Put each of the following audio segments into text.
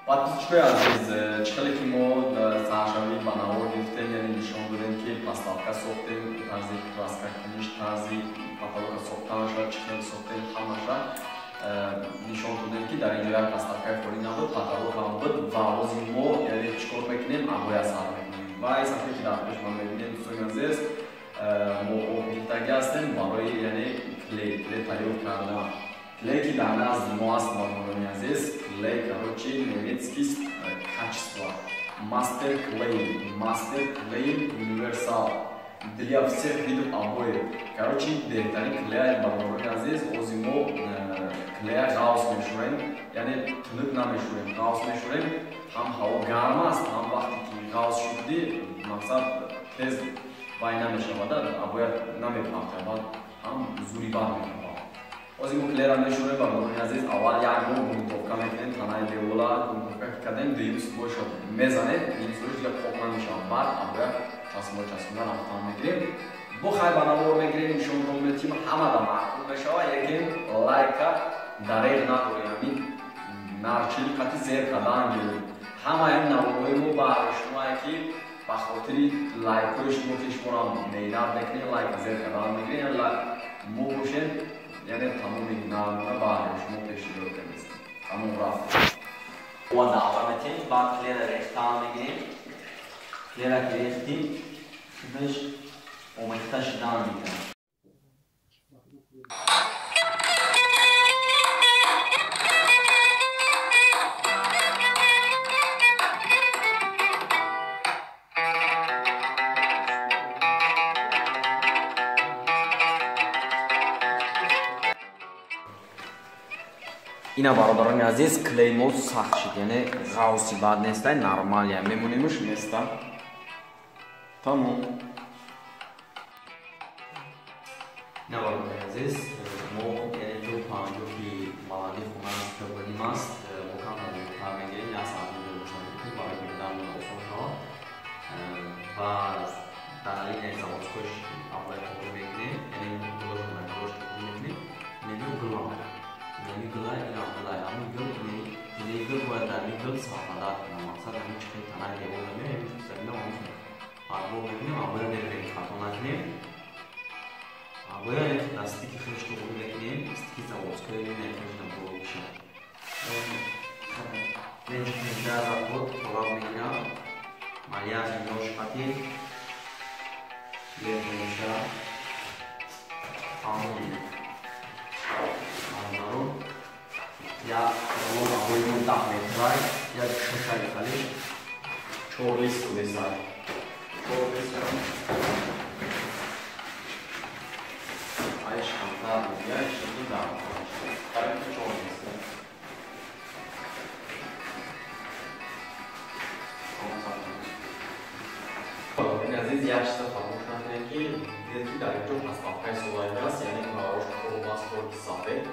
Подписчикои азиз, чӣ хеле ки мо саршавӣ ба навор гирифтем, яъне нишон додем, ки подставка сохтем, тарзи краска куниш, тарзи потолока сохтанаша, чӣ хеле сохтем, ҳамаша нишон додем, ки дар инҷо як подставкаи холӣ набуд, потолок ҳам буд. Ва ҳозир мо яъне чӣ кор мекунем? Обоя сар мекунем. Ва ин сафҳае ки дар пеш ман мебинем, дӯстони азиз, мо об гирифтагӣ ҳастем барои яъне клей, клей тайёр кардан. Клей ки дар назди мо аст, бародарони азиз, клей, короче, немецкий качество. Мастер клей, мастер клей универсал для всех видов обоев. Короче, беҳтарин клей, бародарони азиз, ҳозир мо клея ғавс мешӯрем, яъне тунук намешӯрем, ғавс мешӯрем. Ҳам ҳаво гарм аст, ҳам вақте ки ғавс шудӣ, мақсад тез вай намешавад, обоя намепартавад, ҳам зури бад мешавад. Ҳозир мо клейра мешӯрем, бародарони азиз. Аввал як бор грунтовка мекунем танаи девола, грунтовка ки кардем, дуюм слойшо мезанем, дуюм слойш дига пок намешавад. Баъд обоя часпона часпона рафтан мегирем. Бо хай ба навор мегирем, нишонтон метиҳем, ҳамада маъқул мешавад, лекин лайка дареғ надорем, ҳамин нарчили қати зер кардан гирем. Ҳамаи наворҳои мо баҳри шумое ки ба хотири лайкҳои шумо, ки шуморо меҳнат мекунем, лайка зер кардан мегирем, мо бошем, яъне тамоми нармона баҳри шумо пешниҳод кардем. Тамом рафт. Ва даъва метиҳем, баъд клера рехтан мегирем. Клера ки рехтим, худаш омехта шудан мекунад. Ина, бародарони азиз, клей мо сахт шид, яъне ғавси бад нестай, нормалия, мемонемуш места. Тамом. Ина, бародарони азиз, мо яъне 2,50 ки баландии хона 2,5 аст, мо камтар зиёдтар мегирем, як сантиметр бошад, барои гирифтан осон шавад. Ва дар линияи заводскош обоя тоғри мекунем, яъне гулошро дар гулош тоғри мекунем, неми гула. Неми гула, ина гула, ҳамин гул, ини гул бояд дар ин гул совпадат кунад. Мақсад ҳамин чӣ хел танаи девор мебинем, ҳамин сабила ҳамин подбор мекунем, обоя мебирем, хато накунем. Обоя як дастики хеш тоғри мекунем, стики заводской линияи хеш дар боло бишад. Менчикунем дар завод қолаб мегирам, малияш ношқати лер мешавад. Тамом. Бародарон, як рулон обои мо 10 метрай, як шашаи халиш, 4 лист кудесай. 4 лист. Айш камтар буд, я шиди даҳ. Қариб 4 лист. Бародарони азиз, як чиза фаромӯш накунед, ки дидед, ки дар инҷо подставкаи солагӣ аст, яъне барош об аст, торки сафед.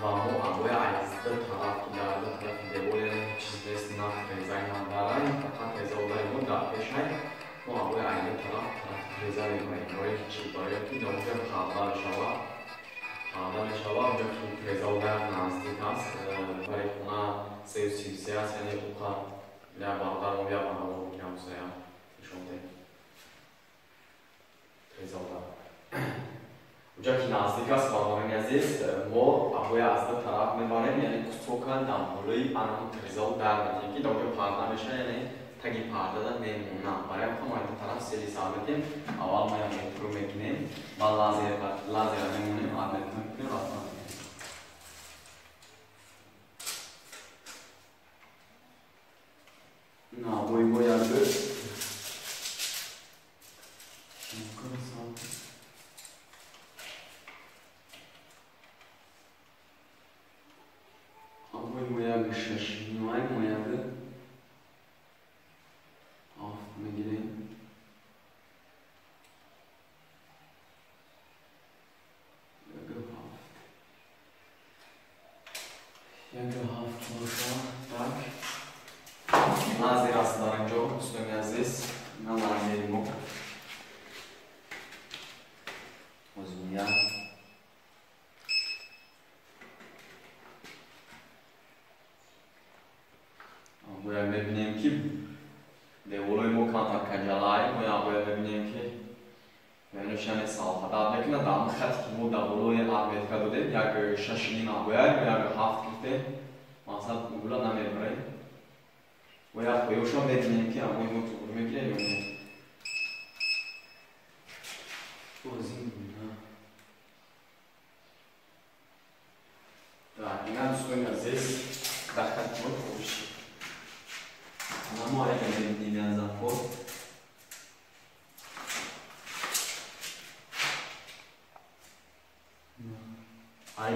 Ва мо обоя аз ду тараф, ки дар ду тарафи девор яъне ҳеҷ чиз нест, на трезаи на дарай, фақат треза одаи мо дар пешай, мо обоя аз ду тараф тарафи треза мебарем. Барои ки чӣ? Барои ки дар онҷо парда мешавад, парда мешавад, онҷо ки треза одар наздик аст, барои хона 333 аст, яъне уқа я бародар мо я бародар ки ҳамсоя нишон диҳем. Треза одар. Уҷа ки наздик аст, бародарони азиз, мо обоя аз ду тараф мебарем, яъне кусока дар болои анам трезао дар метиҳем, ки дар онҷо парда мешавад, яъне таги пардада мемонад. Барои ҳам мо аз ду тараф сели сар метиҳем. Аввал мо як метру мекунем, баъд лазера мемонем, адметро мекунем, рафтан мекунем. На, обои мо як ду. 1,7 боша. Так. Лазер аст дар инҷо, дӯстони азиз. Ина лазери мо. Озмия. Бояд мебинем ки деволои мо камтар каҷалай, бояд мебинем ки яъне салфадат мекунад. Дар ҳамин хате ки мо дар болои отметка додем, 1,6 абояй, мо 1,7 гирифтем. Мақсад угла намебарем. Бояд поёша мебинем ки абои мо туғри мегирем ё не. Так, ина дӯстони азиз, дар хати мо туғри шид. Ана мо аяка мебинем аз заход. Ай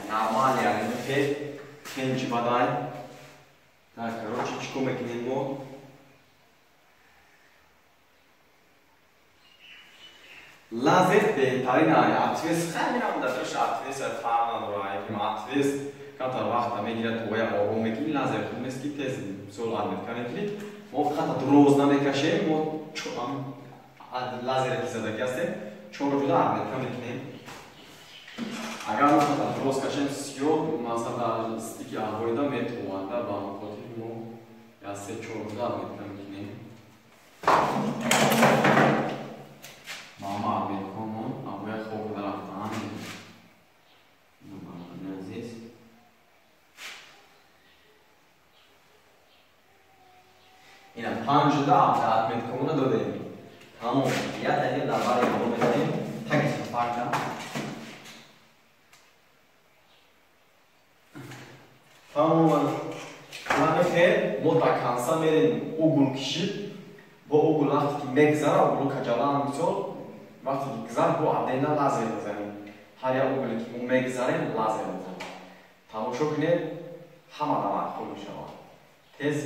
нормал, яъне хел хел бадай. Так, короче, чӣ кор мекунем мо? Лазер беҳтарин ай. Отвес хеле ам дашаш отвес фарқ надорад. Ки отвес камтар вақта мегирад, то я ором мекунӣ. Лазер хуб нест ки тез мисол отметка мекунӣ. Мо фақат дроз намекашем, мо лазере ки задагӣ ҳастем, чор ҷуда отметка мекунем. Агар мо фақат дроз кашем, сиёҳ масалан стики аҳоида метованда, ба ҳамон хотир мо я се чор ҷуда отметка мекунем. Мама отметкамон абоя хоб рафтан. Азиз. Ина 5 ҷуда отметкамона додем. Тамом. Я далел дар бари боло мезанем. Таги сафарка. Тамоман. Мана хел мо дар канса мерем угул кишид. Бо угул вақте ки мегзара, угулу каҷалаам мисол, вақте ки гузар, бо адена лазер мезанем. Ҳар як угуле ки мо мегзарем, лазер мезанем. Тамошо кунед, ҳама дамархӯр мешавад. Тез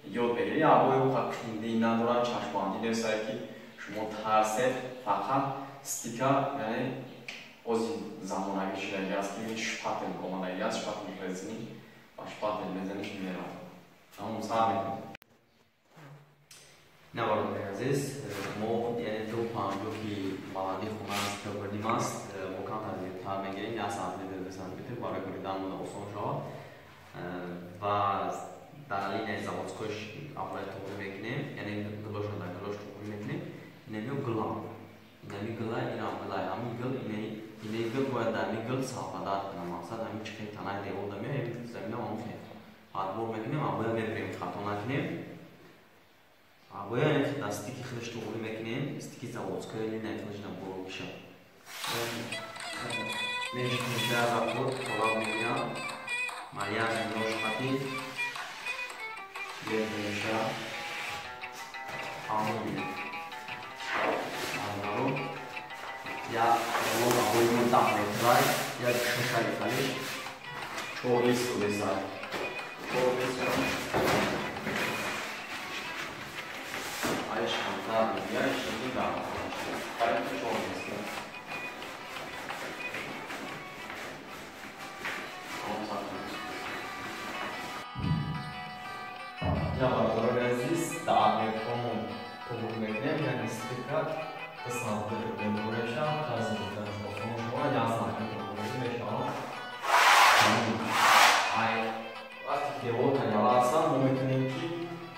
ёд мегиред. Абои ӯ қиндӣ надорад, чашмбандӣ нестае ки шумо тарсед, фақат стика, яъне ози замонавӣ шидаги аст ки шпатель омадаги аст, шпатель резинӣ ва шпатель мезаниш меравад. Тамом, сар мекунем. На бародари азиз, мо яъне 2,50 ки баландии хона аст, 2,5 аст, мо камтар зиёдтар мегирем, 1 сантиметр, 2 сантиметр барои буриданмон осон шавад. Ва дар линияи заводскош абоя туғри мекунем, яъне гилошро дар гилош туғри мекунем. Инамиё гила, инами гила, инам гила, ҳамин гил, инаи гил бояд дар ҳамин гил салфадат кунам. Мақсад ҳамин чӣ хел танаи девор дамеояд, ҳамин замина ҳамон хел подбор мекунем, абоя мебирем, хато накунем. Абоя дар стики худаш туғри мекунем, стики заводскои линияи худаш дар боло киша. Мешкунша заход қолаб мегирам, марьян нош хати меша тамом. Я лон абои мо 10 метрай, як шашаи халиш 4 лист кудесай. 4 лист. Айш камтар мегирад, шини даҳ. Қариб 4 лист. Я бародарони азиз, дар отметкамон туғри мекунем, яъне стика 2 сантиметр бемор мешавад, тарзи гирифтанаш осон шавад, 1 сантиметр бурида мешавад. Ай вақте ки девор каҷала ҳастанд, мо метавонем ки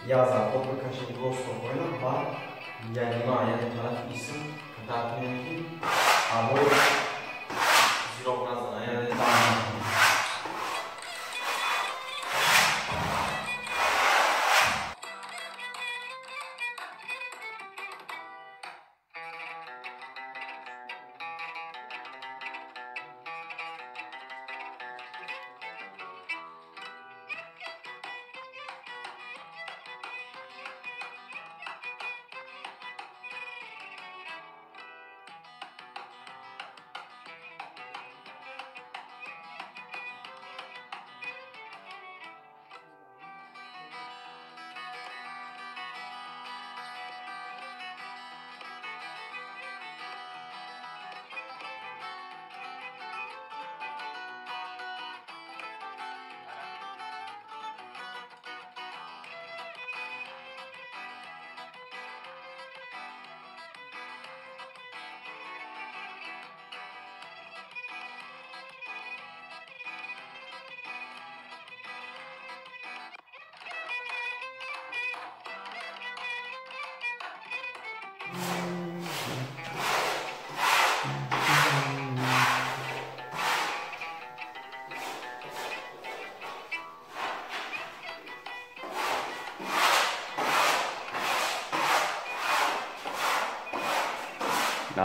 як заход бикашем ростро поина ва янима, яъне тарафи исм катар кунем ки ҳаво зироқ назанад, яъне дам накунад.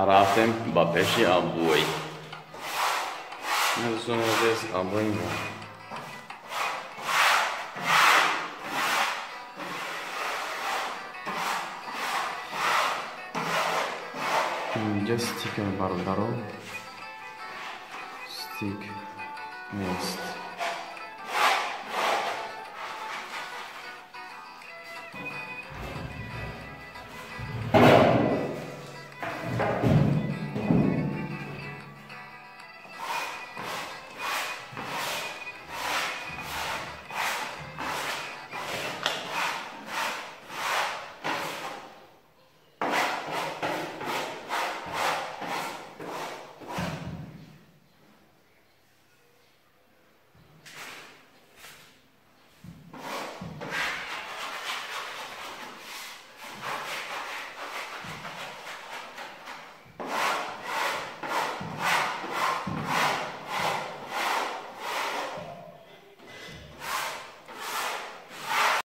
Рафтем ба пеши обои. Дӯстони азиз, обои мо. Инҷа стикер, бародаро, стик нест.